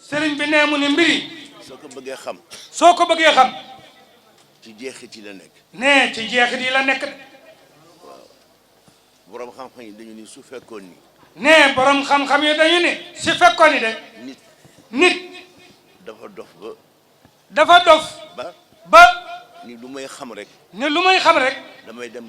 sëriñ bi nee mu ni mbiri soo ko bëggee xam soo ko bëggee xam ci jeexit yi la nekk. nee ci jeexit yi la nekk de borom xam-xam yi dañu ni su fekkoon ni nee borom xam-xam yi dañu ni su fekkoon ni de nit dafa dof dafa dof ba ni lu may xam rek ne lu may xam rek damay dem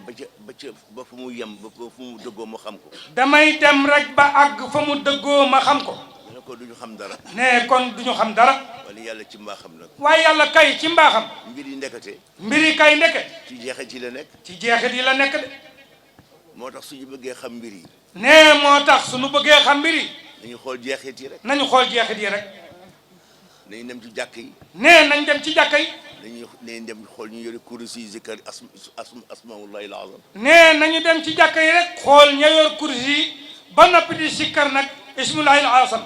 ba fu mu yem ba fu mu dëggoo ma xam ko. damay dem rek ba àgg fa mu dëggoo ma xam ko. ne ko duñu xam dara. ne kon duñu xam dara. wala yàlla ci mbaaxam nag. waaye yàlla kay ci mbaaxam. mbir yi ndekete. mbir yi kay ndeke. ci jeexit yi la nekk. ci jeexit yi la nekk de. moo tax suñu bëggee xam mbir yi. ne moo tax suñu bëggee xam mbir yi. nañu xool jeexit yi rek. nañu xool jeexit yi rek. nañu dem ci jàkk yi. ne nañ dem ci jàkka yi. nañu dem xool ñu yore kurus yi zikar asmaullahi al-azam. ne nañu dem ci jàkka yi rek. xool ña yor kurus yi ba noppi di sikkar nag ismullahi al-azam.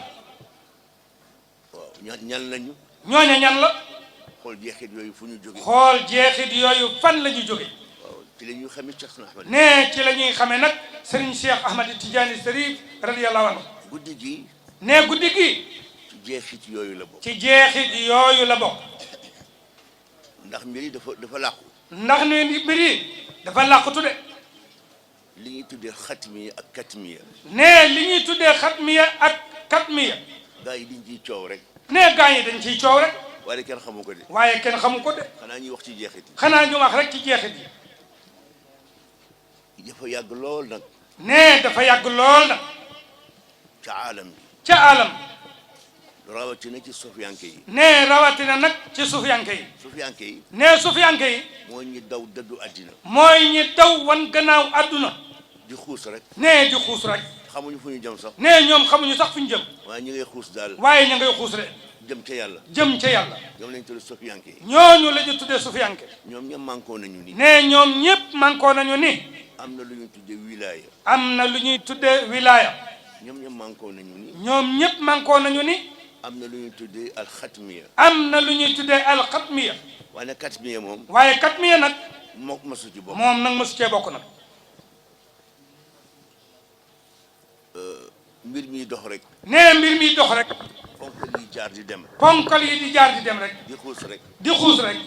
waaw ñan lañu. ñooña ñan la. xool jeexit yooyu fu ñu jóge. xool jeexit yooyu fan la ñu jóge. waaw ci la ñuy xamee Cheikh Ahmad. ne ci la ñuy xamee nag Serigne Cheikh Ahmad Tidiane Serif radiyallahu anhu. guddi gi. ne guddi gi. ci jeexit yooyu la bokk. ci jeexit yooyu la bokk. ndax mbir yi dafa làqu. ndax ni mbir yi dafa làqutu de. li ñuy tuddee xatmiya ak katmiya. ne li ñuy tuddee xatmiya ak katmiya. gaa yi dañ ciy coow rek. ne gaa yi dañ ciy coow rek. waaye kenn xamu ko de. waaye kenn xamu ko de. xanaa ñuy wax ci jeexit yi. xanaa ñu wax rek ci jeexit yi. dafa yàgg lool nag. ne dafa yàgg lool nag. ca aalam bi. ca aalam. rawatina ci sufiyanke yi. ne rawatina nag ci sufiyanke yi. sufiyanke yi. ne sufiyanke yi. mooy ñi daw dëddu àddina. mooy ñi daw wan gannaaw àdduna. di xuus rek. ne di xuus rek. xamuñu fu ñu jëm sax. ne ñoom xamuñu sax fu ñu jëm. waaye ñu ngay xuus daal. waaye ñu ngay xuus rek. jëm ca yàlla. jëm ca yàlla. ñoom lañ tuddee sufiyanke yi. ñooñu la ñu tuddee sufiyanke. ñoom ñëpp mànkoo nañu ni. ne ñoom ñëpp mànkoo nañu ni. am na lu ñuy tuddee wilaya. am na lu ñuy tuddee wilaya. ñoom ñëpp mànkoo nañu ni. ñoom ñëpp mànkoo nañu ni. am na lu ñuy tuddee alxatmiya. am na lu ñuy tuddee alxatmiya. waaye katmiya moom. waaye katmiya nag. moom masu ci bokk. moom nag masu cee bokk nag. mbir mi dox rek. nee mbir mi dox rek. ponkal yi jaar di dem. ponkal yi di jaar di dem rek. di xuus rek. di xuus rek.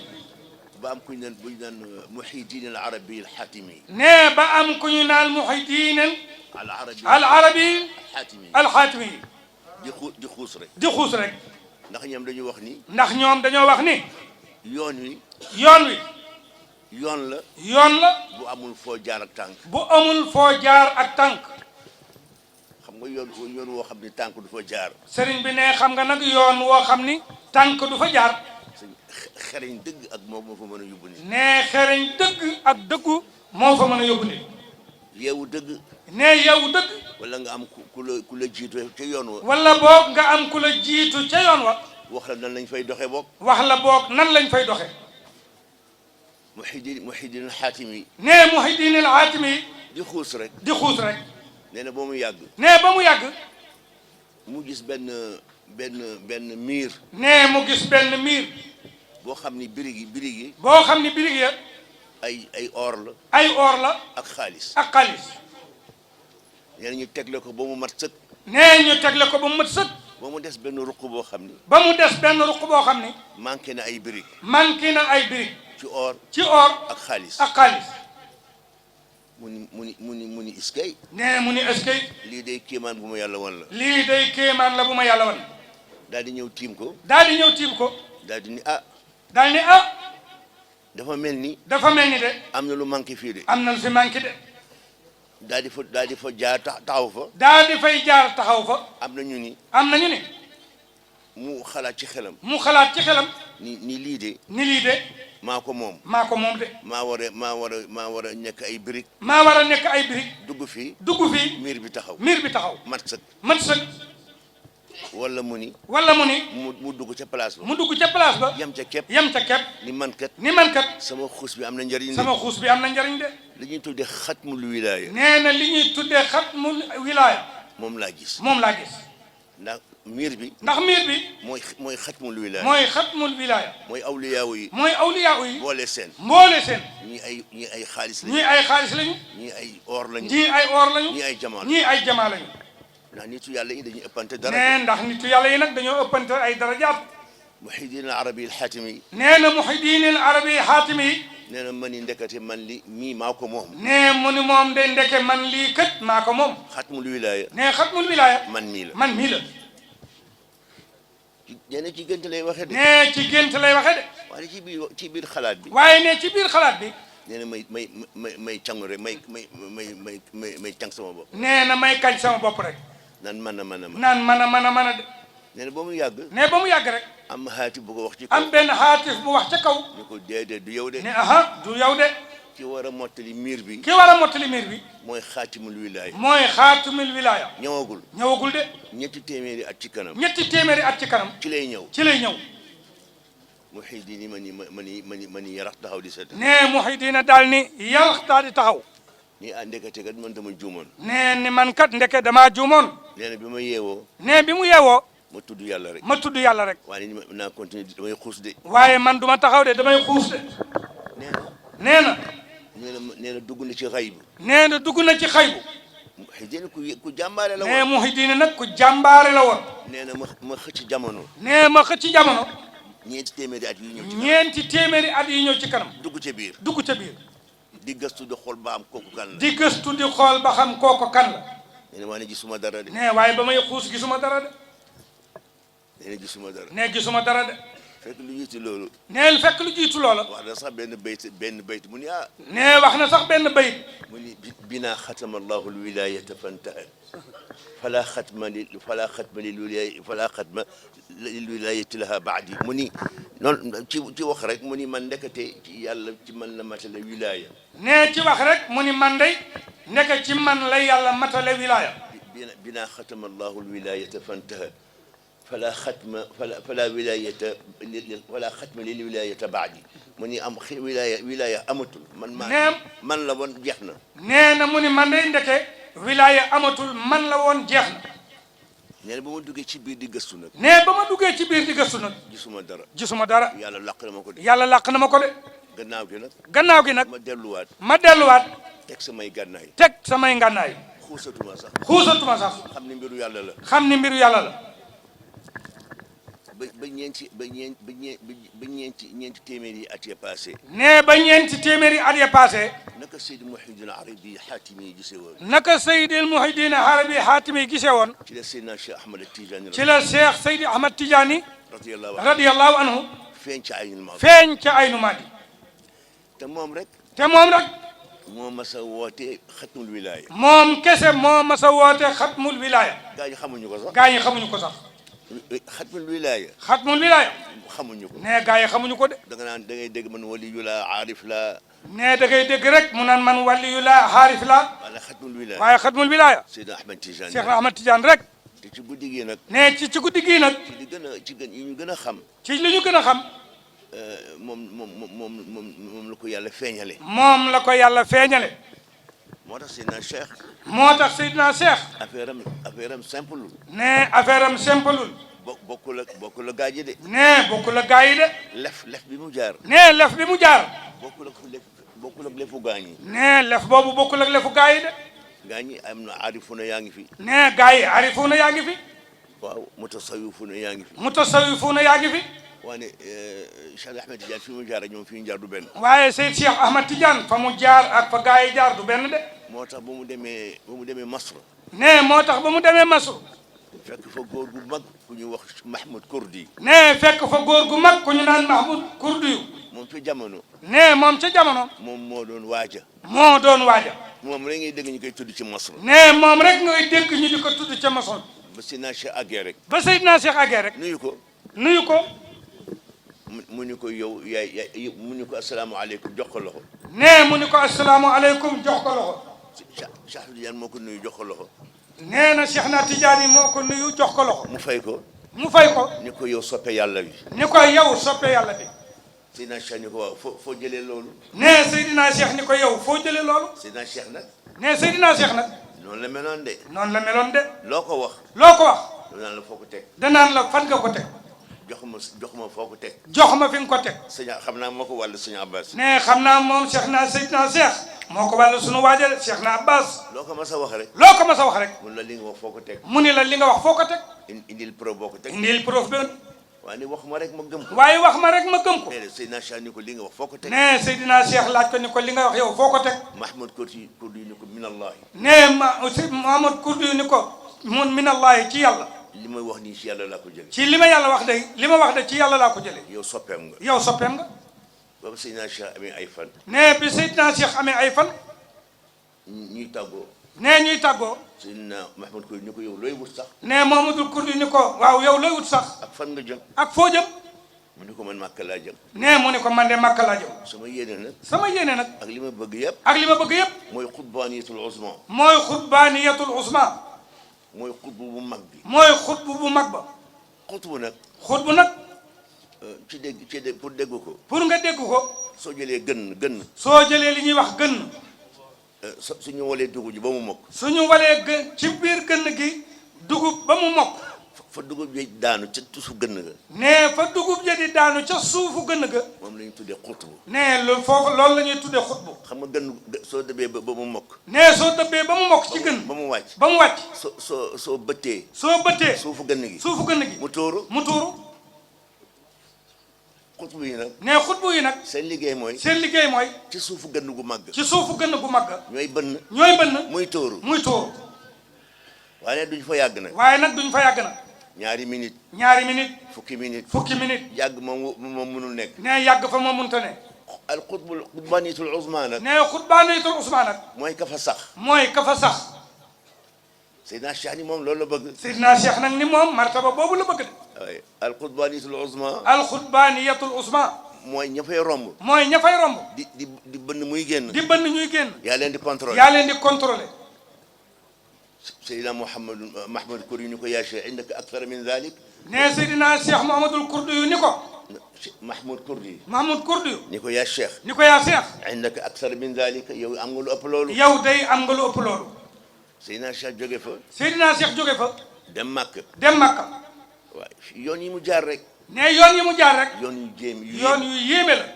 ba am ku ñu naan bu ñu naan Muhyiddin al Arabi al Xaatimi. nee ba am ku ñu naan Muhyiddin al Arabi al Arabi Xaatimi. al Xaatimi. di xuus rek. di xuus rek. ndax ñoom dañuy wax ni. ndax ñoom dañoo wax ni. yoon wi. yoon wi. yoon la. yoon la. bu amul foo jaar ak tànk. bu amul foo jaar ak tànk. xam nga yoon woo xam ni tànk du fa jaar. sëriñ bi ne xam nga nag yoon woo xam ni tànk du fa jaar. xereñ dëgg ak moom moo fa mën a yóbbu nit. ne xereñ dëgg ak dëggu moo fa mën a yóbbu nit. yeewu dëgg. ne yeewu dëgg. wala nga am ku la jiitu ca yoon wa. wala boog nga am ku la jiitu ca yoon wa. wax la nan lañ fay doxee boog. wax la boog nan lañ fay doxee. Muhyiddin al Xaatimi. ne Muhyiddin al Xaatimi. di xuus rek. di xuus rek. nee na ba mu yàgg. ne ba mu yàgg. mu gis benn miir. ne mu gis benn miir. boo xam ni birig yi. boo xam ni birig ya. ay or la. ay or la. ak xaalis. ak xaalis. nee na ñu tegle ko ba mu mat sëkk. nee ñu tegle ko ba mu mat sëkk. ba mu des benn ruq boo xam ni. ba mu des benn ruq boo xam ni. manqué na ay birig. manqué na ay birig. ci or. ci or. ak xaalis. ak xaalis. mu ni iskay. nee mu ni iskay. lii day kéemaan bu ma yàlla wan la. lii day kéemaan la bu ma yàlla wan. daal di ñëw tiim ko. daal di ñëw tiim ko. daal di ni ah. daal ni ah. dafa mel ni. dafa mel ni de. am na lu manqué fii de. am na lu fi manqué de. daal di fa jaar taxaw fa. daal di fay jaar taxaw fa. am na ñu ni. am na ñu ni. mu xalaat ci xelam. mu xalaat ci xelam. ni lii de. ni lii de. maa ko moom. maa ko moom de. maa war a nekk ay birig. maa war a nekk ay birig. dugg fii. miir bi taxaw. miir bi taxaw. mat sëkk. mat sëkk. wala mu ni. mu dugg ca place ba. mu dugg ca place ba. yem ca képp. ni man kat. sama xuus bi am na njëriñ de. sama xuus bi am na njëriñ de. li ñuy tuddee xatmul wilaaya. nee na li ñuy tuddee xatmul wilaaya. moom laa gis. ndax miir bi. mooy xatmul wilaaya. mooy awliyaawu yi. boole seen. ñii ay xaalis lañu. ñii ay xaalis lañu. ñii ay or lañu. ñii ay or lañu. ñii ay jamaa lañu. ndax nitu yàlla yi dañuy ëppante dara. nee ndax nitu yàlla yi nag dañoo ëppante ay darajaat. Muhyiddin al-Arabi al-Hatimi. nee na Muhyiddin al-Arabi al-Hatimi. nee na man yi ndekete man li mii maa ko moom. nee mu ni moom de ndeke man lii kat maa ko moom. xatmul wilaaya. nee xatmul wilaaya. man mii la man mii la. nee na ci gént lay waxee de. nee ci gént lay waxee de. waaye ci biir xalaat bi. waaye nee ci biir xalaat bi. nee na may cangu rek may cang sama bopp. nee na may kañ sama bopp rek. naan mën a. naan mën a de. nee na ba mu yàgg. nee ba mu yàgg rek. am xaatif bu ko wax ci kaw. am benn xaatif bu wax ca kaw. ñu ko déedéet du yow de. ne aha du yow de. ki war a mottali miir bi. ki war a mottali miir bi. mooy xaatimul wilaaya. mooy xaatimul wilaaya. ñëwagul de. ñetti téeméeri at ci kanam. ñetti téeméeri at ci kanam. ci lay ñëw. ci lay ñëw. Muhyiddin ma ni yarax taxaw di seet. nee Muhyiddin daal ni yarax daal di taxaw. ni ndekete kat man dama juumoon. nee ni man kat ndeke damaa juumoon. nee na bi ma yeewoo. nee bi mu yeewoo. ma tudd yàlla rek. ma tudd yàlla rek. waaye naa continuer damay xuus de. waaye man duma taxaw de damay xuus de. nee na dugg na ci xaybu. nee na dugg na ci xaybu. Muhyiddin ku jàmbaare la woon. nee Muhyiddin nag ku jàmbaare la woon. nee na ma xëcc jamono. nee ma xëcc jamono. ñeenti téeméeri at yi ñëw ci kanam. ñeenti téeméeri at yi ñëw ci kanam. dugg ca biir. dugg ca biir. di gëstu di xool ba am kooku kan la. di gëstu di xool ba xam kooku kan la. nee na waaye gisuma dara de. nee waaye ba may xuus gisuma dara de. nee na gisuma dara. nee gisuma dara de. fekk lu jiitu loolu. nee fekk lu jiitu loola. wax na sax benn bayt mu ni ah. nee wax na sax benn bayt. mu ni binaa xatama allahu alwilayata fantahat fala xatma lilwilayati laha baadi mu ni noonu ci wax rek mu ni man ndekete ci yàlla ci man la matale wilaya. nee ci wax rek mu ni man day ndeke ci man la yàlla matale wilaya. binaa xatama allahu alwilayata fantahat fala xatma lil wilayata baadi mu ni am wilaya amatul. man la woon jeex na. nee na mu ni man day ndeke wilaya amatul man la woon jeex na. nee na ba ma duggee ci biir di gëstu nag. nee ba ma duggee ci biir di gëstu nag. gisuma dara. yàlla làq na ma ko de. gannaaw gi nag. ma delluwaat. teg samay gànnaay. xuusatuma sax. xam ni mbiru yàlla la. ba ñeenti téeméeri at ya passé. nee ba ñeenti téeméeri at ya passé. naka Seydi Muhyiddin Arabi Hatimi gisee woon. ci la Seydina Cheikh Ahmad Tidiane. Seydi Ahmad Tidiane. radiyallahu anhu. feeñ ca Aynu Maadi. te moom rek. moo mas a woote xatmul wilaya. moom kese moo mas a woote xatmul wilaya. gaa ñi xamuñu ko sax. xatmul wilaya. xamuñu ko. nee gaa yi xamuñu ko de. da ngay dégg man waliyu la aarif la. nee da ngay dégg rek mu naan man waliyu la aarif la. waaye xatmul wilaya. Seydina Ahmad Tidiane rek. te ci guddi gi nag. nee ci guddi gi nag. ci li ñu gën a xam. moom la ko yàlla feeñale. moo tax Seydina Cheikh. affaire am simple. nee affaire am simple. bokkul ak gaa yi de. nee bokkul ak gaa yi de. lef bi mu jaar. nee lef bi mu jaar. bokkul ak lefu gaa ñi. nee lef boobu bokkul ak lefu gaa yi de. gaa ñi am na aarifuna yaa ngi fi. nee gaa yi aarifuna yaa ngi fi. waaw mutasawifuna yaa ngi fi. waaye Cheikh Ahmed Tidiane fi mu jaar ak ñoom fi ñu jaar du benn. waaye Seyd Cheikh Ahmed Tidiane fa mu jaar ak fa gaa yi jaar du benn de. moo tax ba mu demee Masr. nee moo tax ba mu demee Masr. fekk fa góor gu mag ku ñu wax Mahmoud Kurdi. nee fekk fa góor gu mag ku ñu naan Mahmoud Kurdi. moom ca jamono. nee moom ca jamono. moom moo doon waaja. moom rek ngay dégg ñu koy tudd ci Masr. nee moom rek ngay dégg ñu di ko tudd ca Masr. ba Seydina Cheikh àggee rek. nuyu ko. mu ni ko yow yaay mu ni ko asalaamaaleykum jox ko loxo. nee mu ni ko asalaamaaleykum jox ko loxo. Cheikh Tidiane moo ko nuyu jox ko loxo. nee na Cheikh na Tidiane moo ko nuyu jox ko loxo. mu fay ko. ni ko yow soppe yàlla bi. Seydina Cheikh ni ko waaw foo jëlee loolu. nee Seydina Cheikh ni ko yow foo jëlee loolu. Seydina Cheikh nag. nee Seydina Cheikh nag. noonu la meloon de. loo ko wax. danaan la foo ko teg. danaan la fan nga ko teg. jox ma foo ko teg. jox ma fi nga ko teg. sëñ xam naa moo ko wàll sëñ Abbas. ne xam naa moom Cheikh naa Seydina Cheikh moo ko wàll sunu waajal Cheikh na Abbas. loo ko mas a wax rek. loo ko mas a wax rek. mun la li nga wax foo ko teg. mu ni la li nga wax foo ko teg. indil preuve boo ko teg. indil preuve bi. waaye wax ma rek ma gëm ko. waaye wax ma rek ma gëm ko. nee Seydina Cheikh ni ko li nga wax foo ko teg. ne Seydina Cheikh laaj ko ni ko li nga wax yow foo ko teg. Mahmoud Kurdi ni ko minallahi. ne Mahmoud Kurdi ni ko mun minallahi ci yàlla. li may wax nii ci yàlla laa ko jëlee. ci li ma yàlla wax de li ma wax de ci yàlla laa ko jëlee. yow soppeem nga. yow soppeem nga. boobu Seydina Cheikh amee ay fan. ne bi Seydina Cheikh amee ay fan. ñuy tàggoo. ne ñuy tàggoo. Seydina Mahmoud Kurdi ni ko yow looy wut sax. ne Mahmoud Kurdi ni ko waaw yow looy wut sax. ak fan nga jëm. ak foo jëm. mu ni ko man Màkka laa jëm. ne mu ni ko man de Màkka laa jëm. sama yéene nag. sama yéene nag. ak li ma bëgg yëpp. ak li ma bëgg yëpp. mooy xutbaaniyatul uzma. mooy xutbaaniyatul uzma. mooy xutbu bu mag bi. mooy xutbu bu mag ba. xutbu nag. xutbu nag. pour dégg ko. pour nga dégg ko. soo jëlee gën. soo jëlee li ñuy wax gën. suñu walee dugub ji ba mu mokk. suñu walee gën ci biir gën gi dugub ba mu mokk. fa dugub ji daanu ca suufu gën ga. ne fa dugub ja di daanu ca suufu gën ga. moom la ñuy tuddee xutbu. ne foofu loolu la ñuy tuddee xutbu. xam nga gën soo dëbbee ba mu mokk. ne soo dëbbee ba mu mokk ci gën. ba mu wàcc. ba mu wàcc. soo bëttee. soo bëttee. suufu gën gi. suufu gën gi. mu tuuru. xutbu yi nag. ne xutbu yi nag. seen liggéey mooy. ci suufu gën gu màgg. ci suufu gën gu màgg. ñooy bënn. muy tuuru. waaye duñ fa yàgg nag. ñaari minute. fukki minute. yàgg moom mënul nekk. ne yàgg fa moom mënta ne. al xutbaaniyatul uzma nag. ne xutbaaniyatul uzma nag. mooy ka fa sax. Seydina Cheikh ni moom loolu la bëgg. Seydina Cheikh nag ni moom martaba boobu la bëgg de. waaye al xutbaaniyatul uzma. mooy ña fay romb. di bënn muy génn. ñuy génn. yaa leen di contrôler. Seydina Mahmoud Kurdi ni ko yaa Cheikh indaka akthar min dhalik. ne Seydina Cheikh Mouhamadul Kurdi yu ni ko. Mahmoud Kurdi. ni ko yaa Cheikh. indaka akthar min dhalik yow am nga lu ëpp loolu. yow day am nga lu ëpp loolu. Seydina Cheikh jóge fa. dem Makka. waaw yoon yi mu jaar rek. yoon yu yéeme la.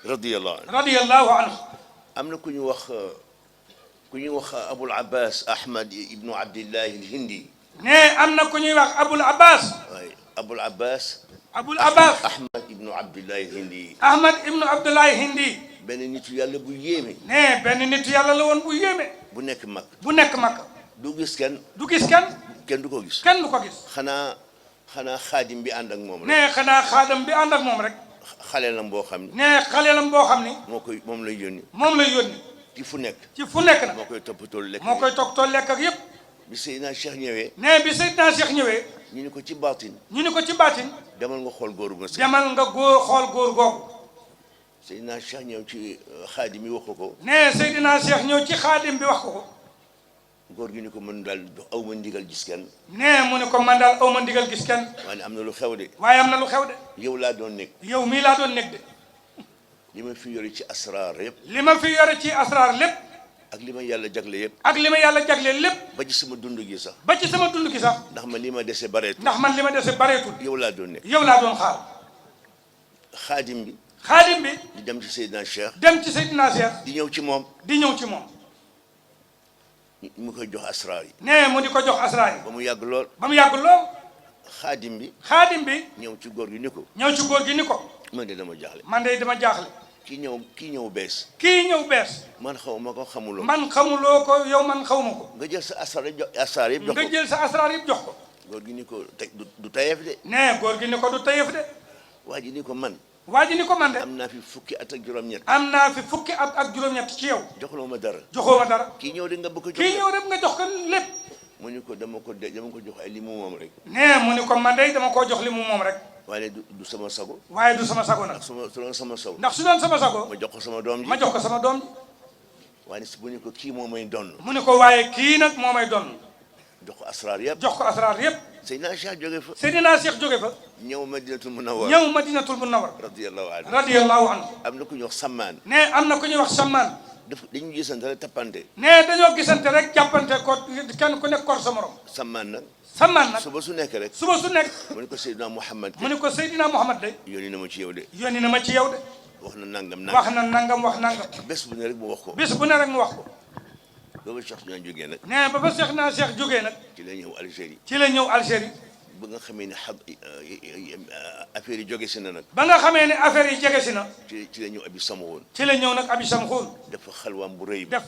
radiyallahu anhu. am na ku ñu wax Abul Abbas Ahmad ibnu Abdillahi al-Hindi. ne am na ku ñuy wax Abul Abbas. waaye Abul Abbas. Ahmad ibnu Abdillahi al-Hindi. Hindi. benn nitu yàlla bu yéeme. ne benn nitu yàlla la woon bu yéeme. bu nekk Makka. du gis kenn. kenn du ko gis. xanaa xaadim bi ànd ak moom rek. ne xanaa xaadim bi ànd ak moom rek. xaleelam boo xam ni. moom lay yónni. ci fu nekk nag. moo koy toppatoo lekk ak yëpp. bi Seydina Cheikh ñëwee. ñu ni ko ci baatin. demal nga xool góor googu. Seydina Cheikh ñëw ci xaadim bi wax ko. ne Seydina Cheikh ñëw ci xaadim bi wax ko. góor gi ni ko mën daal aw ma ndigal gis kenn. ne mu ne ko man daal aw ma ndigal gis kenn. waaye am na lu xew de. yow laa doon nekk. yow mii laa doon nekk de. li ma fi yore ci asraar yëpp. ak li ma yàlla jagle yëpp. ba ci sama dund gi sax. ndax man li ma dese bareetul. yow laa doon nekk. xaar. xaadim bi. di dem ci Seydina Cheikh. di ñëw ci moom. mu koy jox asraar yi. ne mu di ko jox asraar yi. ba mu yàgg lool. xaadim bi. ñëw ci góor gi ni ko. man de dama jaaxle. kii ñëw bees. man xaw ma ko xamuloo. yow man xaw ma ko. nga jël sa asraar yëpp jox ko. góor gi ni ko du tayef de. ne góor gi ni ko du tayef de. waa ji ni ko man. de. am naa fi fukki at ak juróom-ñett. ci yow. joxuloo ma dara. kii ñëw de nga bëgg nga jox ko lépp. mu ni ko dama ko jox ay li mu moom rek. ne mu ni ko man de dama koo jox li mu moom rek. waaye du sama sago. nag. su doon sama sago. ma jox ko sama doom ji. waaye bu ni ko kii moo may donn. mu ni ko waaye kii nag moo may donn. jox ko asraar yëpp. Seydina Cheikh jóge fa Seydina Cheikh jóge fa ñëw Madinatul Munawwar ñëw Madinatul Munawwar radiyallahu anhu am na ku ñuy wax Sammaan ne am na ku ñuy wax Sammaan dañu gisante rek tappante ne dañoo gisante rek jàppante ko kenn ku nekk kor sa morom Sammaan nag suba su nekk rek suba su nekk mu ne ko Seydina Muhammad mu ne ko Seydina Muhammad de yónni na ma ci yow de wax na nangam bés bu ne rek mu wax ko booba Cheikh naa jógee nag ne ba fa Cheikh jógee nag ci la ñëw Algérie ba nga xamee ne affaire yi jóge si na nag ba nga xamee ne affaire yi jege si na ci la ñëw abi Samxoon ci la ñëw nag abi Samxoon dafa xalwaam bu rëy ba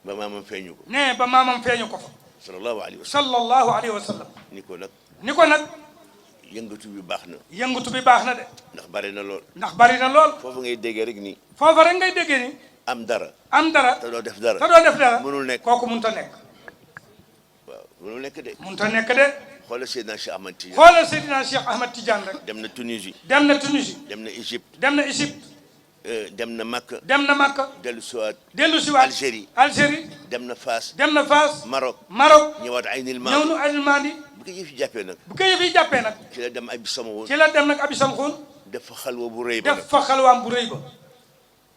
ba maamam feeñu ko ne ba maamam feeñu ko fa sallallahu alayhi wa sallam ni ko nag yëngatu bi baax na de ndax bari na lool foofu ngay déggee rek ni am dara te doo def dara mënul nekk kooku mënut a nekk waaw mënul nekk de xoolal Seydina Cheikh Ahmad Tidiane rek dem na Tunisie dem na Égypte dem na Makka dellu siwaat Algérie dem na Fass Maroc ñëwaat Aynil Maadi bu ko yëf yi jàppee nag ci la dem Abi Samxoon def fa xalwa bu rëy ba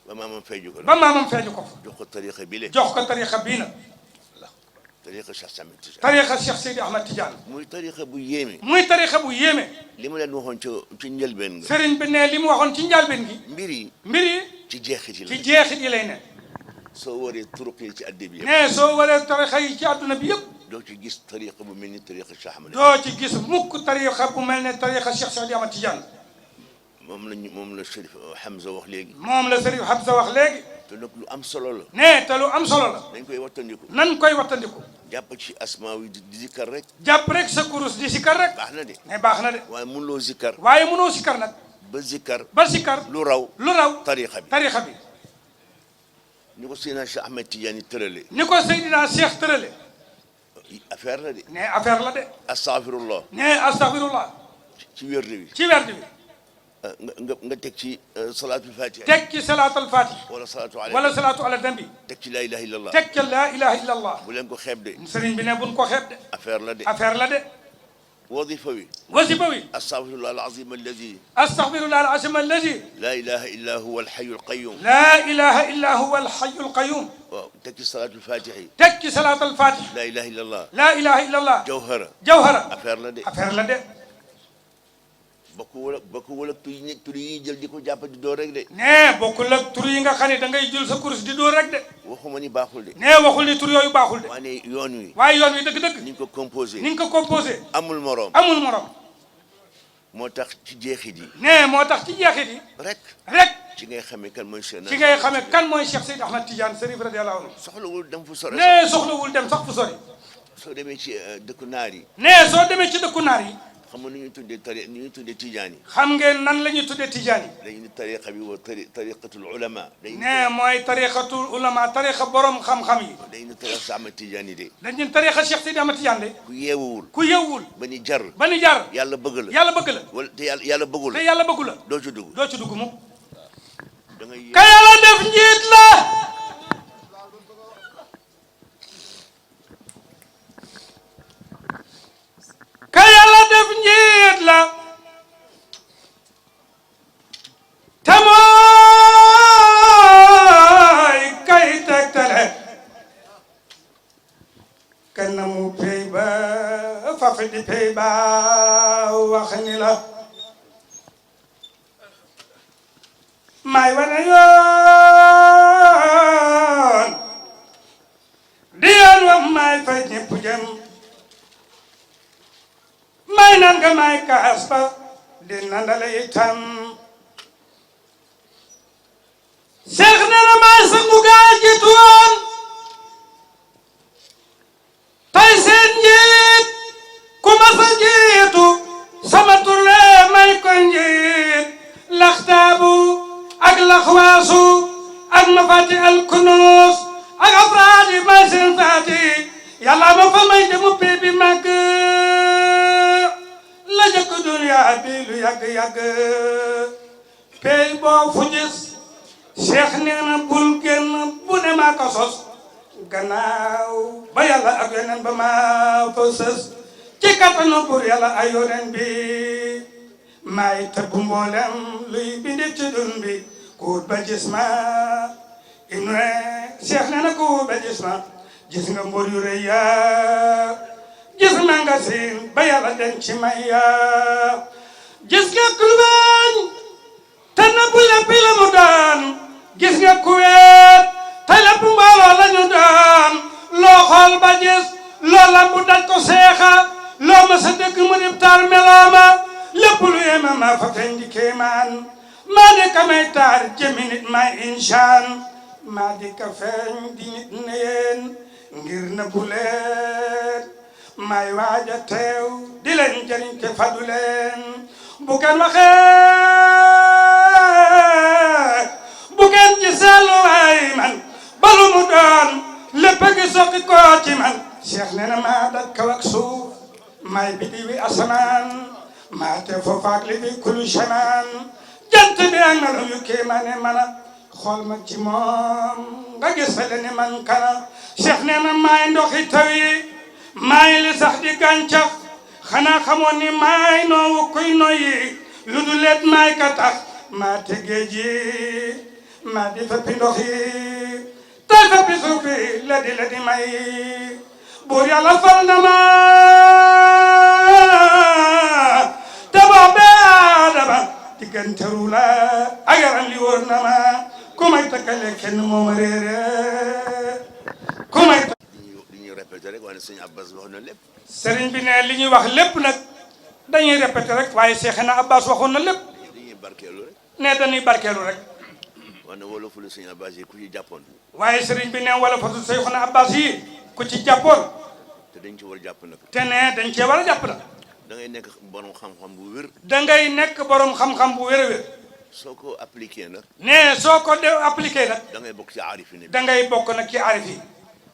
ba maamam feeñu ko jox ko tariqa bii nag tariqa Cheikh Seydi Ahmad Tidiane muy tariqa bu yéeme li ma leen waxoon ci njëlbeen nga sëriñ bi ne li mu waxoon ci njëlbeen gi mbir yi ci jeexit yi lay ne soo waree turuq yi ci àddina bi yëpp ne soo waree tariqa yi ci àdduna bi yëpp doo ci gis tariqa bu mel ni tariqa Cheikh Ahmad doo ci gis mukk tariqa bu mel ne tariqa Cheikh Seydi Ahmad Tidiane moom la Chérif Hamza wax léegi te nag lu am solo la ne te lu am solo la dañ koy wattandiku jàpp ci asmaa wi di zikkar rek jàpp rek sa kurus di zikkar rek baax na de waaye mënuloo zikkar nag ba zikkar lu raw tariqa bi ni ko Seydina Cheikh Ahmed Tidiane tërale affaire la de astaghfirullah ci wérde wi nga teg ci salaatul fatiha wala salaatu ala nabi teg ci laa ilaha illallah bu leen ko xeeb de sëriñ bi ne buñ ko xeeb de affaire la de wasifa wi astaghfirullah alazim alladi laa ilaha illa huwa alhayyul qayyum waaw teg ci salaatul fatiha laa ilaha illallah jawhara affaire la de bokkul ak tur yi jël di ko jàpp di door rek de ne bokkul ak tur yi nga xam ne da ngay jël sa kurus di door rek de waxuma ni baaxul de ne waxul ni tur yooyu baaxul de waaye yoon wi dëgg-dëgg ni nga ko composé amul morom moo tax ci jeexit yi rek ci ngay xamee kan mooy Cheikh Seydi Ahmad Tidiane Chérif radiyallahu anhu soxlawul dem fu sori soo demee ci dëkku naar yi xam nga nu ñuy tuddee tijaan yi xam ngeen nan la ñuy tuddee tijaan yi dañu ni tariqa bi wa tariqatul ulama ne mooy tariqatul ulama tariqa borom xam-xam yi dañu ni tariqa Cheikh Ahmad Tidiane yi de dañu tariqa Cheikh Seydi Ahmad Tidiane de ku yeewuwul ba ni jar yàlla bëgg la wala te yàlla bëggul la doo ci dugg mu da ngay ka yàlla def njiit la te mooy kay tegtale kenn mu pey ba fafi di pey ba wax ni la may wane yoon di yoon wa may fay ñépp jëm may nan nga may kaas ba di nandale itam Cheikh nee na may sangu gaa jiitu woon tey seen njiit ku ma sa jiitu sama turle may ko njiit laxtaabu ak laxwaasu ak mafati al kunuus ak afraadi may seen faati yàlla ma fa may demu pee bi màgg la jëkk duniyaa bi lu yàgg pey boo fu gis Cheikh nee na bul génn bu ne maa ko sos gannaaw ba yàlla ak yoneen ba maa fa sës ci kattanu pour yàlla ay yoneen bi maay tëbb mboolem luy bindi ci dun bi kuut ba gis ma ibnu Cheikh nee na kuut ba gis ma gis nga mbor yu rëy ya gis magasin ba yàlla den ci may ya gis nga kulbaañ te na bu lépp la mu doon gis nga kuweet te lépp mbooloo la ñu doon loo xool ba gis loo lambu daj ko seexa loo ma sa dëgg mu dib taar melooma lépp lu yema ma fa feeñ di kéemaan maa di ka may taar jëmi nit may insaan maa di ka feeñ di nit ne yéen ngir na bu leen may waaja teew di leen jëriñ te fadu leen bu kenn waxee bu kenn gisee lu waay man balu mu doon lépp gi soqi ko ci man Cheikh nee na maa daj kaw ak suuf may bidi wi asamaan maa te foofaak li fi kulu shamaan jant bi ak melo yu kéemaane mana xool ma ci moom nga gisale ni man kana Cheikh nee na maay ndoxi taw yi maay li sax di gàncax xanaa xamoon ni maay noowu kuy noyyi lu du leet maay ka tax maa te géej yi maa di feppi ndox yi te feppi suuf yi la di may buur yàlla fal na ma te boobee Aadama diggante ruula ak yaram li wóor na ma ku may takkale kenn moo ma réere ku may li ñuy répété rek waaye sëñ Abbas wax na lépp. sëriñ bi ne li ñuy wax lépp nag dañuy répété rek waaye Seexna Abbas waxoon na lépp. dañuy barkeelu rek. ne dañuy barkeelu rek. wane wolofu la sëñ Abbas yi ku ci jàppoon. waaye sëriñ bi ne wolofu Seexna Abbas yi ku ci jàppoon. te dañ ci war a jàpp nag. te ne dañ cee war a jàpp nag. da ngay nekk borom xam-xam bu wér. da ngay nekk borom xam-xam bu wér a wér. soo ko appliqué nag. ne soo ko appliqué nag. da ngay bokk ci aarif yi. da ngay bokk nag ci aarif yi.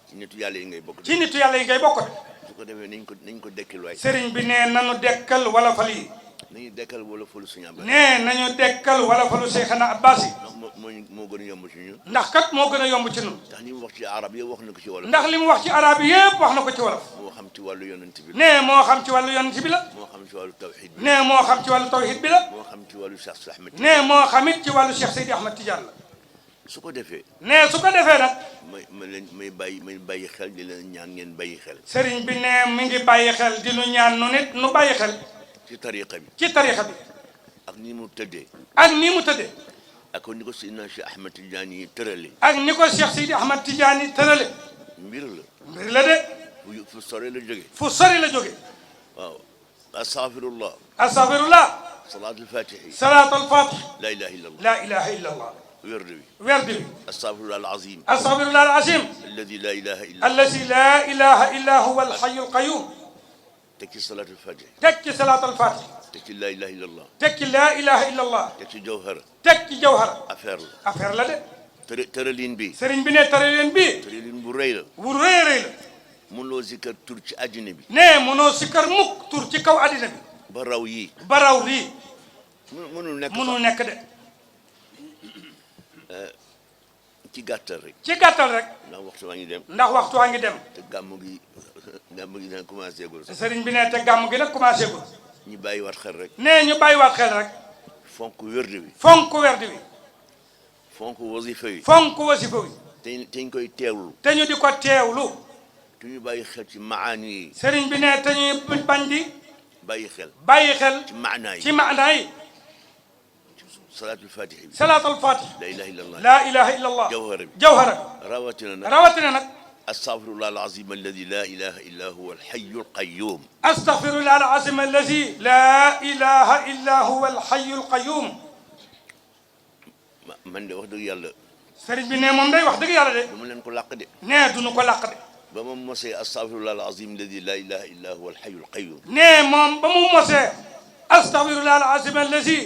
ci nitu yàlla yi ngay bokk. ci nitu yàlla yi ngay bokk. su ko defee nañ ko dekkil waay. sëriñ bi ne nanu dekkal wala fal yi. nañu dekkal wala falu sëñ Abbas. ne nañu dekkal wala falu Seexna Abbas yi. moo gën a yomb ci ñun. ndax kat moo gën a yomb ci ñun. ndax li mu wax ci arab yëpp wax na ko ci wolof. ndax li mu wax ci arab yëpp wax na ko ci wolof. moo xam ci wàllu yonent bi. ne moo xam ci wàllu yonent bi la. moo xam ci wàllu tawhid bi. ne moo xam ci wàllu tawhid bi la. moo xam ci wàllu Cheikh Sidi Ahmed. ne moo xamit ci wàllu Cheikh Sidi Ahmed Tidiane la. su ko defee. ne su ko defee nag. may bàyyi xel di leen ñaan ngeen bàyyi xel. sëriñ bi ne mi ngi bàyyi xel di nu ñaan nu nit nu bàyyi xel. ci tariqa bi. ci tariqa bi. ak ni mu tëddee. ak ni mu tëddee. ak ni ko Seydina Cheikh Ahmed Tidiane yi tërale. ak ni ko Cheikh Sidi Ahmed Tidiane yi tërale. mbir la. mbir la de. fu sori la jóge. fu sori la jóge. waaw. astaghfirullah. astaghfirullah. salaatul fatihi. salaatul fatih. la ilaha illallah. la ilaha illallah. werd bi. werd bi. astaghfirullah al-azim. astaghfirullah al-azim. alladi la ilaha illa. alladi la ilaha illa huwa al-hayyul qayyum. teg ci salaatul fatihi. teg ci salaatul fatih. teg ci la ilaha illallah. teg ci la ilaha illallah. teg ci jawhara. teg ci jawhara. affaire la. affaire la de. tëralin bi. sëriñ bi ne tëralin bi. tëralin bu rëy la. bu rëy a rëy la. mënuloo zikkar tur ci àddina bi. ne mënoo sikkar mukk tur ci kaw àddina bi. ba raw yii. ba raw lii. mënul nekk. mënul nekk de. ci gàttal rek. ci gàttal rek. ndax waxtu waa ngi dem. ndax waxtu waa ngi dem. te gàmmu gi dina commencé gul sax. sëriñ bi ne te gàmmu gi nag commencé gul. ñu bàyyiwaat xel rek. ne ñu bàyyiwaat xel rek. fonk wérde bi. fonk werd bi. fonk wasifa yi. fonk wasifa wi. te ñu koy teewlu. te ñu di ko teewlu. te ñu bàyyi xel ci maani yi. sëriñ bi ne te ñuy bañ di. bàyyi xel. bàyyi xel. ci maanaa yi. ci maanaa yi. salaatul fatihi bi. salaatul fatih. la ilaha illallah. la ilaha illallah. jawhara bi. jawhara bi. rawatina nag. rawatina nag. astaghfirullah al-azim alladi la ilaha illa huwa al-hayyu al-qayyum. astaghfirullah al-azim alladi la ilaha illa huwa al-hayyu al-qayyum. man de wax dëgg yàlla. sëriñ bi ne moom day wax dëgg yàlla de. du ma leen ko làq de. ne duñu ko làq de. ba ma mosee astaghfirullah al-azim alladi la ilaha illa huwa al-hayyu al-qayyum. ne moom ba mu mosee. astaghfirullah al-azim alladi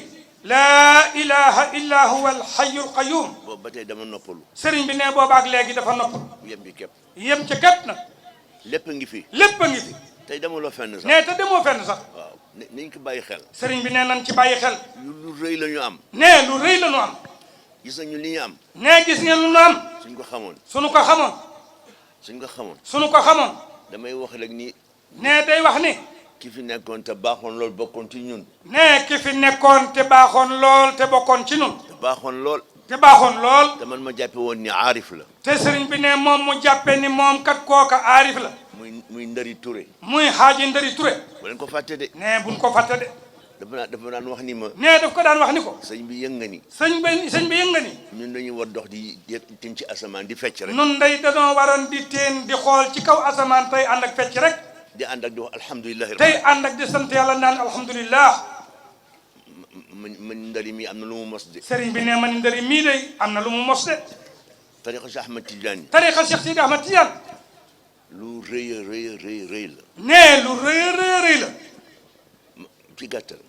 la ilaha illa huwa al-hayyu al-qayyum. boobu ba tey dama noppalu. sëriñ bi ne boobaak léegi dafa noppalu. yem bi képp. yem ca képp nag. lépp a ngi fi. lépp a ngi fi. tey demaloo fenn sax. ne te demoo fenn sax. waaw nañ ko bàyyi xel. sëriñ bi ne nañ ci bàyyi xel. lu rëy la ñu am. ne lu rëy la ñu am. gis nañu li ñu am. ne gis ngeen lu ñu am. suñ ko xamoon. suñu ko xamoon. suñ ko xamoon suñu ko xamoon damay wax rek ni ne day wax ni ki fi nekkoon te baaxoon lool bokkoon ci ñun ne ki fi nekkoon te baaxoon lool te bokkoon ci ñun te baaxoon lool te baaxoon lool te man ma jàppe woon ni aarif la te sëriñ bi ne moom mu jàppe ni moom kat kooka aarif la muy Ndari Touré muy Xaaji Ndari Touré bu leen ko fàtte de ne buñ ko fàtte de dafa daan wax ni ma ne daf ko daan wax ni ko sëñ bi yëng nga ni sëñ bi yëng nga ni ñun dañuy war dox di tim ci asamaan di fecc rek nun day dañoo waroon di teen di xool ci kaw asamaan tey ànd ak fecc rek di ànd ak di wax alhamdulilah tey ànd ak di sant yàlla naan alhamdulillah man Ndari mi am na lu mu mos de sëriñ bi ne man Ndari mii day am na lu mu mos de tariqa Cheikh Ahmed Tidiane tariqa Cheikh Sidi Ahmed Tidiane lu rëy la ne lu rëy la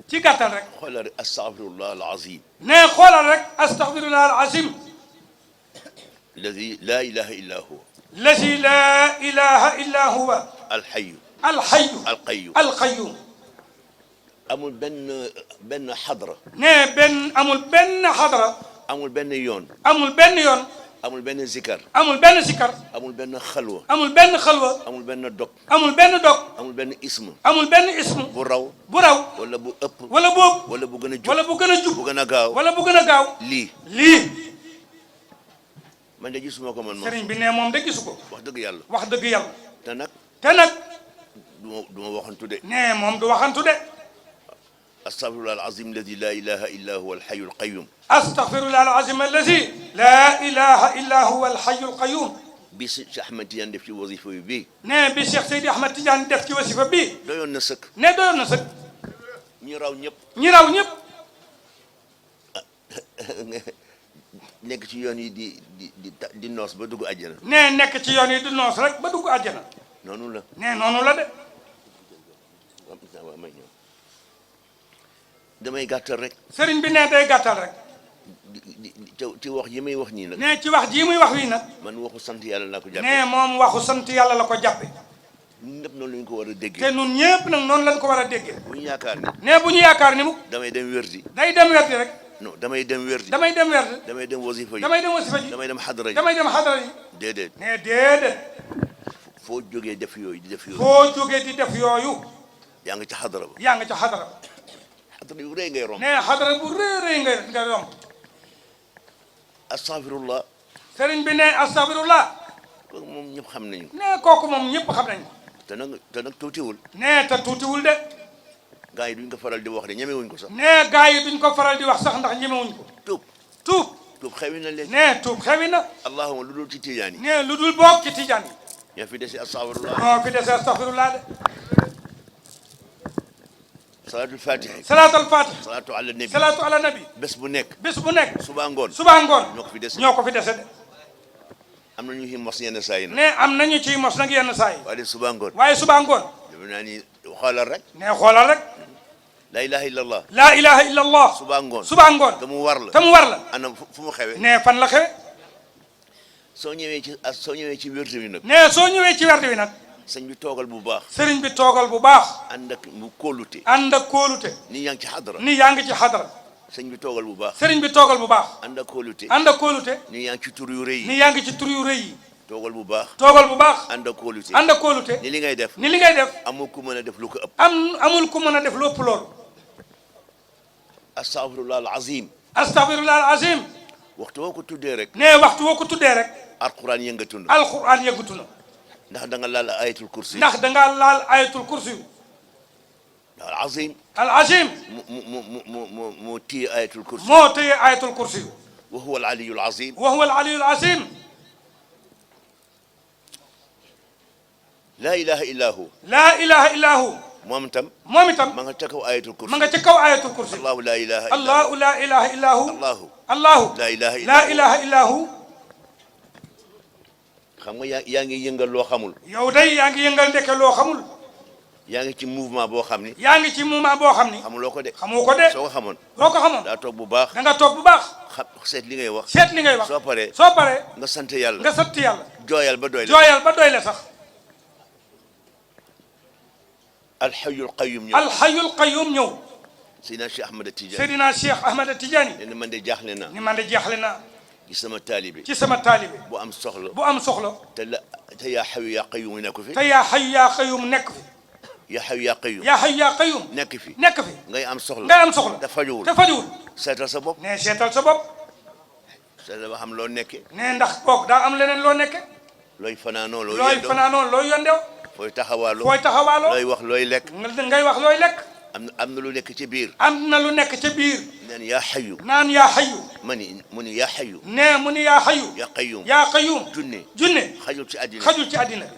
ci gàttal rek xoolal rek astaghfirullah alazim ne xoolal rek astaghfirullah alazim alladi la ilaha illa huwa alladi la ilaha illa huwa alxayu alqayyum amul benn xadra ne amul benn xadra amul benn yoon amul benn zikar amul benn sikar amul benn xalwa amul benn xalwa amul benn dog amul benn dog amul benn ism amul benn ism bu raw wala bu ëpp wala boobu wala bu gën a jub wala bu gën a jub bu gën a gaaw wala bu gën a gaaw lii man de gisuma ko man moom sëriñ bi ne moom de gisu ko wax dëgg yàlla te nag du ma waxantu de ne moom du waxantu de astaghfirullah alazim alladi la ilaha illa huwa alhayu alqayum astaghfirullah alazim alladi la ilaha illa huwa alhayu alqayum bi Cheikh Ahmed Tidiane def ci wasifa bi ne bi Cheikh Seydi Ahmed Tidiane def ci wasifa bi doyoon na sëkk ñi raw ñëpp nekk ci yoon yi di noos ba dugg àjjana ne nekk ci yoon yi di noos rek ba dugg àjjana noonu la de damay gàttal rek sëriñ bi ne day gàttal rek ci wax yi may wax nii nag ne ci wax ji muy wax wii nag man waxu sant yàlla laa ko jàppe ne moom waxu sant yàlla la ko jàppe ñun ñëpp noonu lañu ko war a déggee te ñun ñëpp nag noonu lañ ko war a déggee bu ñu yaakaar ni ne bu ñu yaakaar ni mu damay dem wérdi day dem werdi rek non damay dem wérdi damay dem werdi damay dem wasifa ji damay dem wasifa ji damay dem xadara ji damay dem xadara yi déedéet ne déedéet foo jógee def yooyu di def yooyu foo jógee di def yooyu yaa ngi ca xadara ba yaa nga ca xadara ba xadara yu rëy ngay romb ne xadara bu rëy nga romb astaghfirullah sëriñ bi ne astaghfirullah kooku moom ñëpp xam nañu ne kooku moom ñëpp xam nañ ko te nag tuutiwul ne te tuutiwul de gaa yi duñ ko faral di wax de ñemewuñ ko sax ne gaa yi duñ ko faral di wax sax ndax ñemewuñ ko tuub xewi na léegi ne tuub xewi na allahuma lu dul ci tijaan yi ne lu dul boog ci tijaan yi ñoo fi dese astaghfirullah ñoo fi dese astaghfirullah de salaatul fatih salaatu ala nabi bés bu nekk suba ngoon ñoo ko fi dese de am na ñu ci mos yenn saa yi nag ne am nañu ciy mos nag yenn saa yi waaye suba ngoon defe naa ni xoolal rek ne xoolal rek la ilaha illallah la ilaha illallah suba ngoon te mu war la ana fu mu xewe ne fan la xewe soo ñëwee ci wérdu wi nag ne soo ñëwee ci wérdu wi nag sëñ bi toogal bu baax sëriñ bi toogal bu baax ànd ak mu kóolute ni yaa ngi ci xadara sëñ bi toogal bu baax sëriñ bi toogal bu baax ànd ak kóolute ni yaa ngi ci tur yu rëy yi toogal bu baax ànd ak kóolute ni li ngay def amul ku mën a def lu ko ëpp amul ku mën a def lu ëpp loolu astaghfirullah alazim waxtu woo ko tuddee rek alquran yëngatu na ndax da nga laal ayatul kursi al azim moo téye ayatul kursi wa huwa al aliyul azim laa ilaha illa hu moom itam ma nga ca kaw ayatul kursi allahu la ilaha illa hu allahu la ilaha illa hu xam nga yaa ngi yëngal loo xamul yow day yaa ngi yëngal ndeke loo xamul yaa ngi ci mouvement boo xam ni xamuloo ko de soo ko xamoon daa toog bu baax da nga toog bu baax seet li ngay wax soo paree nga sant yàlla jooyal ba doy la sax alxayul qayyum ñëw Seydina Cheikh Ahmed Tidiane ne man de jaaxle naa ni man de jaaxle naa ci sama taalibe bu am soxla te yaa xayu yaa qayyum nekk fi. te yaa xayu yaa qayyum nekk fi. yaa xayu yaa qayyum. yaa xayu yaa qayyum nekk fi. nekk fi. ngay am soxla. ngay am soxla. te fajuwul. te fajuwul. seetal sa bopp. ne seetal sa bopp. seetal ba xam loo nekkee. ne ndax boog daa am leneen loo nekke. looy fanaanoo looy fanaanoo looy yondew. fooy taxawaaloo. fooy taxawaaloo. looy wax looy lekk. ngay wax looy lekk. am na lu nekk ci biir. am na lu nekk ca biir. naan yaa xayu. naan yaa xayu. mu ni yaa xayu. ne mu ni yaa xayu. yaa qayyum. yaa qayyum. junne. xajul ci àddina. xajul ci àddina bi.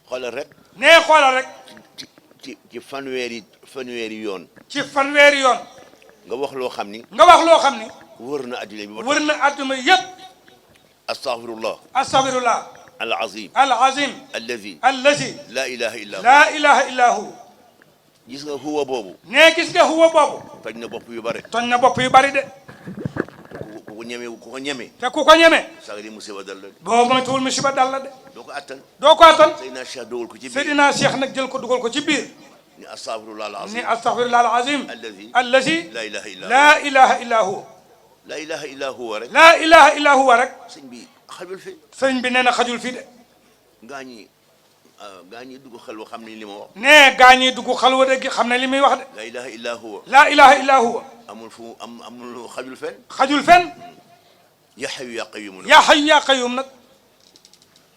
xoolal rek. ne xoolal rek. ci fanweeri yoon. ci fanweeri yoon. nga wax loo xam ni. wër na àddina bi. wër na àddina yépp. astaghfirullah. العظيم الذي لا إله إلا هو gis nga huwa boobu. ne gis nga huwa boobu. toj na bopp yu bari. toj na bopp yu bari de. ku ko ñeme. te ku ko ñeme. sax di musiba dal la. boobu moytuwul musiba dal la de. doo ko attan. Seydina Cheikh dugal ko ci biir. Seydina Cheikh nag jël ko dugal ko ci biir. ni astaghfirullah al-azim. ni astaghfirullah al-azim. allazi la ilaha illa huwa. la ilaha illa huwa rek. la ilaha illa huwa rek. sëñ bi xajul fi. sëñ bi nee na xajul fi de. gaa ñi dugg xalwa xam ne li ma wax. ne gaa ñi dugg xalwa de xam ne li muy wax de. la ilaha illa huwa. la ilaha illa huwa. amul xajul fenn. xajul fenn. yaa xayu yaa qayyum. yaa xayu yaa qayyum nag.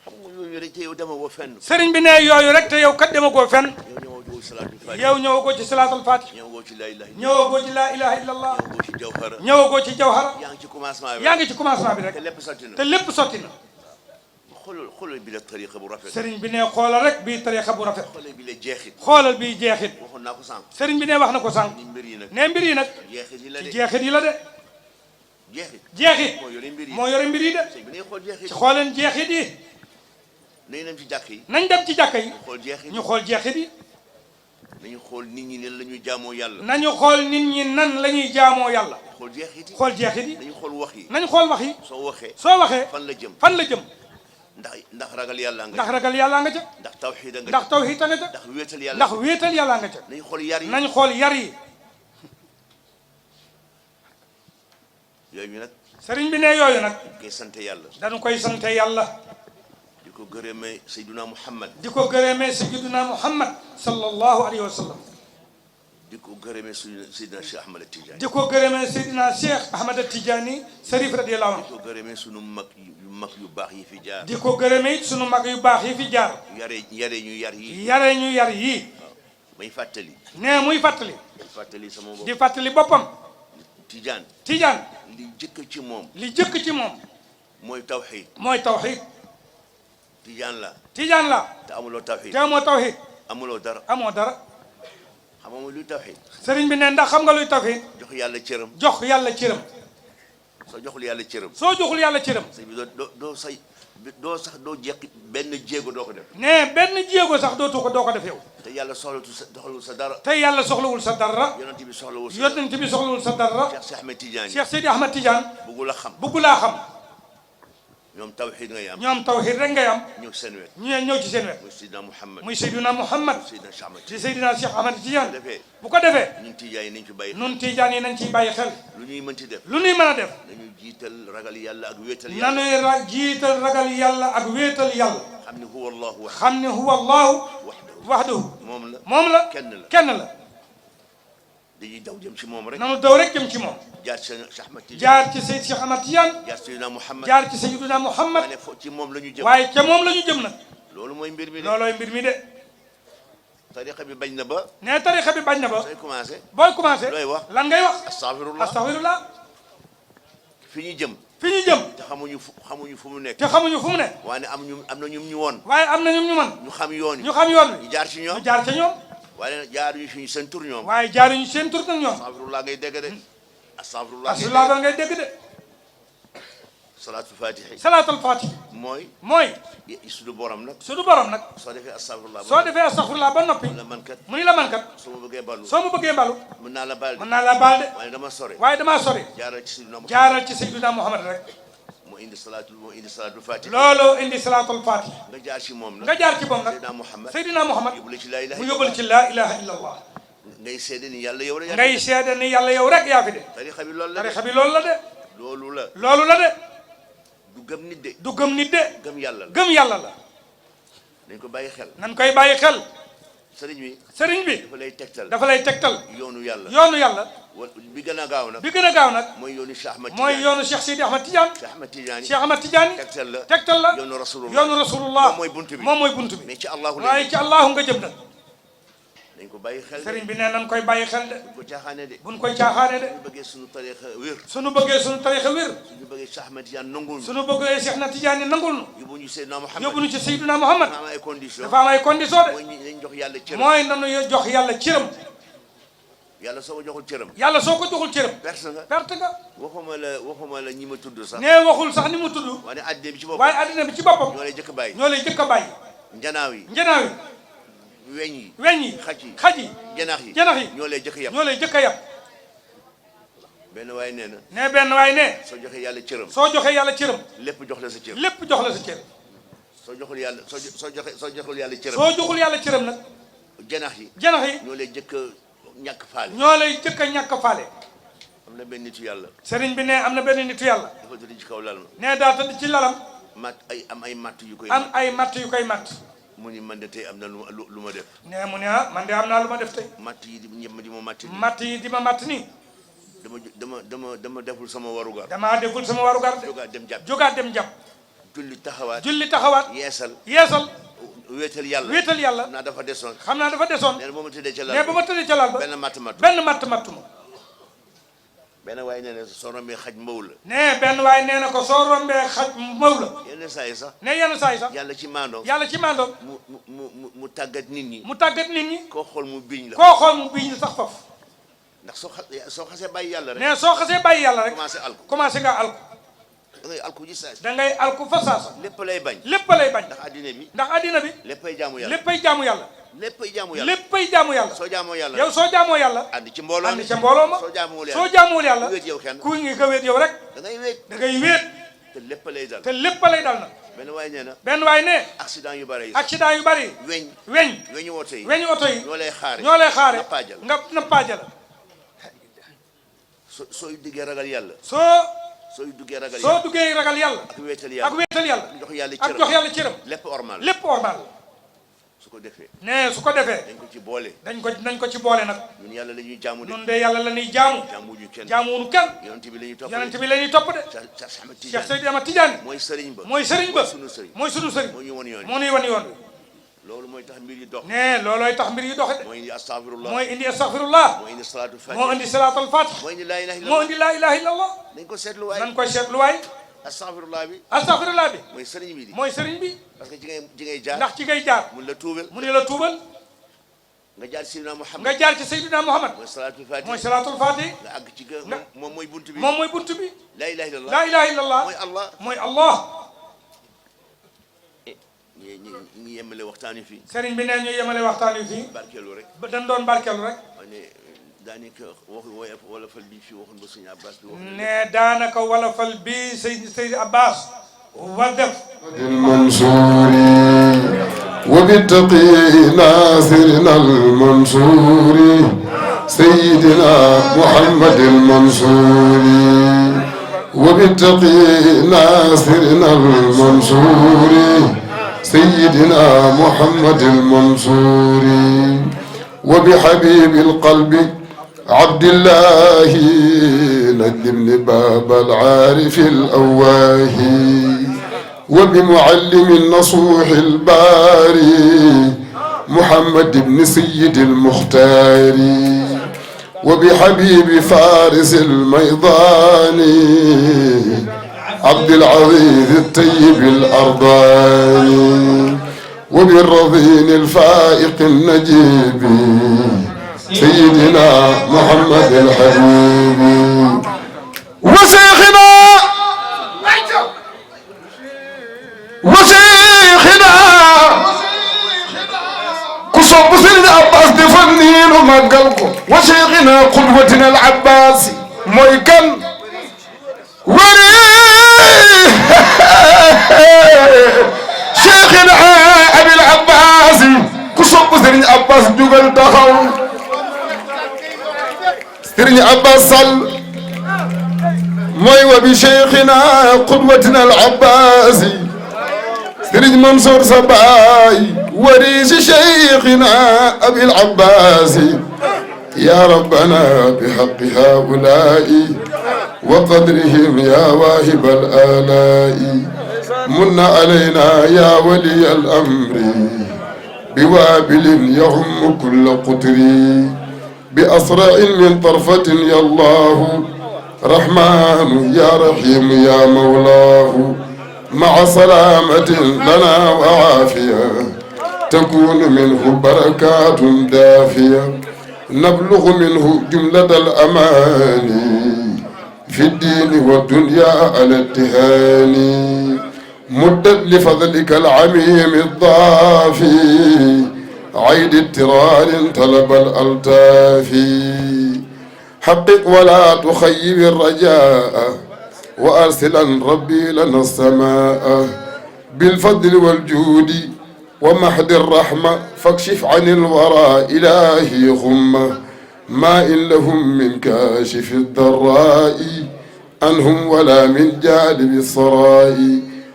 xam nga yooyu rek te yow dama ko fenn. sëriñ bi ne yooyu rek te yow kat dama ko fenn. yow ñëwagoo ci salaatul faatiha. ñëwagoo ci laa ilaha. ñëwagoo ci laa ilaha illallah. ñëwagoo ci jawhara. ñëwagoo ci jawhara. yaa ngi ci commencement bi. yaa ngi ci commencement bi rek. te lépp sotti na. te lépp sotti na. xoolal bi la tariqa bu rafet. sëriñ bi ne xoolal rek bii tariqa bu rafet. xoolal bi la jeexit. xoolal bii jeexit. waxoon naa ko sànq. sëriñ bi ne wax na ko sànq. ni mbir yi nag. ne mbir yi nag. jeexit yi la de. jeexit yi la de. jeexit. moo yore mbir yi de. sëñ bi nañ xool jeexit. ci xooleen jeexit yi. nañ dem ci jàkk yi. nañ dem ci jàkka yi. ñu xool jeexit yi. nañu xool nit ñi nan la ñuy jaamoo yàlla. nañu xool nit ñi nan la ñuy jaamoo yàlla. xool jeexit yi. xool jeexit yi. nañu xool wax yi. nañu xool wax yi. soo waxee. fan la jëm. ndax ragal yàlla nga ca. ndax ragal yàlla nga ca. ndax tawxiid nga ca. ndax tawxiid nga ca. ndax wéetal yàlla nga ca. nañu xool yar yi. nañu xool yar yi. yooyu nag. sëriñ bi ne yooyu nag. dañu koy sant yàlla. dañu koy sant yàlla. di ko gërëmee Seydina Muhammad. di ko gërëmee Seydina Muhammad sallallahu alayhi wa sallam. di ko gërëmee Seydina Cheikh Ahmad Tidiane. di ko gërëmee Seydina Cheikh Ahmad Tidiane Sarif radiyallahu anhu. di ko gërëmee sunu mag yu baax yi fi jaar. di ko gërëmee it sunu mag yu baax yi fi jaar. yare ñu yar yi. yare ñu yar yi. may fàttali. nee muy fàttali. di fàttali sama bopp. di fàttali boppam. Tidiane. li jëkk ci moom. mooy tawxiid. Tidiane la. te amuloo tawxiid. amoo dara. xam nga luy tawxiid. sëriñ bi ne ndax xam nga luy tawxiid. jox yàlla cëram. soo joxul yàlla cëram. sëñ bi doo jekki benn jéego doo ko def. ne benn jéego sax doo ko def yow. te yàlla soxlawul sa dara. yonent bi soxlawul sa dara. Cheikh Seydi Ahmad Tidiane. bëggu laa xam. ñoom tawxiid rek ngay am. ñëw ci seen wet. muy Seydina Muhammad. di Seydina Cheikh Ahmad Tidiane. bu ko defee. ñun Tijaan yi nañ ciy bàyyi xel. lu ñuy mën a def. nañu jiital ragal yàlla ak wéetal yàlla. xam ni huwa Allahu wahdahu. moom la kenn la. dañuy daw jëm ci moom rek. nanu daw rek jëm ci moom. jaar ci Cheikh Ahmad Tidiane. jaar ci Cheikh Ahmad Tidiane. jaar ci Seydina Muhammad. ci moom la ñu jëm. waaye ca moom la ñu jëm nag. loolooy mbir mi de. tariqa bi bañ na ba. booy commencé. looy wax lan ngay wax. astaghfirullah. fi ñu jëm. te xamuñu fu mu nekk. waaye am na ñu woon. ñu xam yoon wi. ñu jaar ci ñoom. waaye jaaruñu fi seen tur ñoom. astaghfirullah ngay dégg de. astaghfirullah ngay dégg de. salaatul fatihi. mooy. suñu borom nag. soo defee astaghfirullah ba noppi. mu ni la man kat. soo ma bëggee balu. mën naa la baal de. waaye damaa sori. jaaral ci Seydina Muhammad rek. moo indi salaatul fatihi. looloo indi salaatul fatihi. nga jaar ci moom nag. Seydina Muhammad. mu yóbbal ci laa ilaha illallah. ngay seede ni yàlla yow rek yaa fi de. tarixa bi loolu la de. loolu la de. du gëm nit de. du gëm nit de. gëm yàlla la. gëm yàlla la. nañ ko bàyyi xel. nañ koy bàyyi xel. sëriñ bi. dafa lay tegtal. yoonu yàlla. yoonu yàlla. bi gën a gaaw nag. bi gën a gaaw nag. mooy yoonu Cheikh Ahmad Tidiane. mooy yoonu Cheikh Sidi Ahmad Tidiane. Cheikh Ahmad Tidiane. tegtal la. yoonu rasulullah. moom mooy buntu bi. mais ci Allahu waaye ci Allahu nga jëm nag. dañ ko bàyyi xel. sëriñ bi nee nañ koy bàyyi xel de. buñ ko caaxaane de. buñ koy caaxaane de. suñu bëggee suñu tariixa wér. suñu bëggee suñu tariixa wér. suñu bëggee Cheikh Ahmad Tidiane nangul. suñu bëggee Cheikh na Tidiane nangul nu. yóbbu ñu Seydina Muhammad. yóbbu ñu ci Seydina Muhammad. dafa am ay conditions. dafa am ay conditions de. mooy nañ jox yàlla cëram. mooy nañu jox yàlla cëram. yàlla soo ko joxul cëram. yàlla soo ko joxul cëram. perte nga. perte nga. waxuma la ñi ma tudd sax. nee waxul sax ni mu tudd. waaye addina bi ci boppam. waaye addina bi ci boppam. ñoo lay jëkk bàyyi. ñoo lay jëkk a bàyyi. njanaaw yi. njanaaw yi. weñ yi. weñ yi. xaj yi. janax yi. janax yi. ñoo lay jëkk yab. ñoo lay jëkk a yab. benn waay nee na. nee benn waay nee. soo joxee yàlla cëram. soo joxee yàlla cëram. lépp jox la sa cër. lépp jox la sa cër. soo joxul yàlla soo joxul yàlla cëram. soo joxul yàlla cëram nag. janax yi. janax yi. ñoo lay jëkk ñàkk faale. ñoo lay jëkk a ñàkk faale. am na benn nitu yàlla. sëriñ bi ne am na benn nitu yàlla. dafa tëdd ci kaw lalam. nee daa tëdd ci lalam. am ay matt yu koy. am ay matt yu koy matt. mu ni man de tey am na lu ma def. nee mu ne ah man de am naa lu ma def tey. matt yi di ma matt. matt yi di ma matt nii. dama deful sama warugar. damaa deful sama warugar. jógaat dem jàpp. julli taxawaat. yeesal. wéetal yàlla. xam naa dafa desoon. nee na ba ma tëddee ca lal. nee ba ma tëddee ca lal ba. benn matt mattu ma. benn waay nee na soo rombee xaj mbaw la. nee benn waay nee na ko soo rombee xaj mbaw la. yenn saa yi sax. yàlla ci maandoom. mu tàggat nit ñi. koo xool mu biñ la. sax foofu. ndax soo xasee bàyyi yàlla rek. nee soo xasee bàyyi yàlla rek. commencé nga alku. da ngay alku ci saa si. da ngay alku fa saasa. lépp lay bañ. ndax addina bi. léppay jaamu yàlla. léppay jaamu yàlla. soo jaamoo yàlla. yow soo jaamoo yàlla. andi ci mbooloo ma. soo jaamuwul yàlla. wéet yow kenn. ku ngi ko wéet yow rek. da ngay wéet. te lépp lay dal. nag. benn waay nee na. accident yu bari. weñu oto yi. ñoo lay xaare. nga nappaajal. sooy duggee ragal yàlla. soo duggee ragal yàlla. ak wéetal yàlla. ak jox yàlla cëram. lépp ormal. su ko defee. dañ ko ci boole. nag. ñun yàlla la ñuy jaamu de. ñun de yàlla la ñuy jaamu. jaamuwuñu kenn. yonent bi la ñuy topp de. Cheikh Seydi Ahmad Tidiane. mooy sëriñ ba. mooy sunu sëriñ. moo ñu wan yoon wi. loolu mooy tax mbir yi dox. loolooy tax mbir yi dox de. mooy indi astaghfirullah. mooy indi salaatul fatiha. moo indi laa ilaha illallah. nañ ko seetluwaay. astaghfirullah bi. mooy sëriñ bi. parce que ci ngay jaar. ndax ci ngay jaar. mu ne la tuubal. nga jaar ci Seydina Muhammad. mooy salaatul fatiha. nga àgg ci moom mooy buntu bi. laa ilaha illallah. mooy Allah. ñu yemale waxtaan wi fii. sëriñ bi nee ñu yemale waxtaan wi fii. barkeelu rek. dañ doon barkeelu rek. daanaka wolofal bi fii waxoon ba sëñ Abbas bi waxoon. ne daanaka wolofal bi sëñ Abbas. wa def. المنصوري وبالتقي ناصرنا المنصوري سيدنا محمد المنصوري وبالتقي ناصرنا المنصوري سيدنا محمد المنصوري وبحبيب القلب عبد الله نجم باب العارف الأواهي وبمعلم النصوح الباري محمد بن سيد المختار وبحبيب فارس الميضاني عبد العزيز الطيب الأرضاني وبالرضين الفائق النجيب سيدنا محمد الحبيب وشيخنا كصوب سيدنا عباس دفنين ومقلكم وشيخنا قدوتنا العباسي مويكن شيخنا أبي العباسي كصوب سيدنا عباس جوجل دخل سيدنا عباس صل موي وبشيخنا قدوتنا العباسي سرج منصور صباي وريث شيخنا أبي العباسي يا ربنا بحق هؤلاء وقدرهم يا واهب الآلاء من علينا يا ولي الأمر بوابل يعم كل قطر بأسرع من طرفة يا الله رحمن يا رحيم يا مولاه مع سلامة لنا وعافية تكون منه بركات دافية نبلغ منه جملة الأماني في الدين والدنيا على التهاني مدت لفضلك العميم الضافي عيد اضطرار طلب الألطاف حقق ولا تخيب الرجاء وأرسلا ربي لنا السماء بالفضل والجود ومحد الرحمة فاكشف عن الورى إلهي غمة ما إن لهم من كاشف الضراء عنهم ولا من جالب الصراء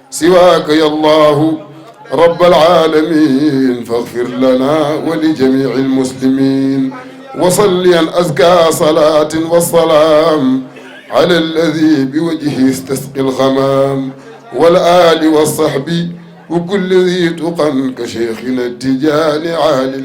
سواك يا الله رب العالمين فاغفر لنا ولجميع المسلمين وصليا أزكى صلاة والسلام على الذي بوجهه استسقي الغمام والآل والصحب وكل ذي تقى كشيخنا التجاني عالي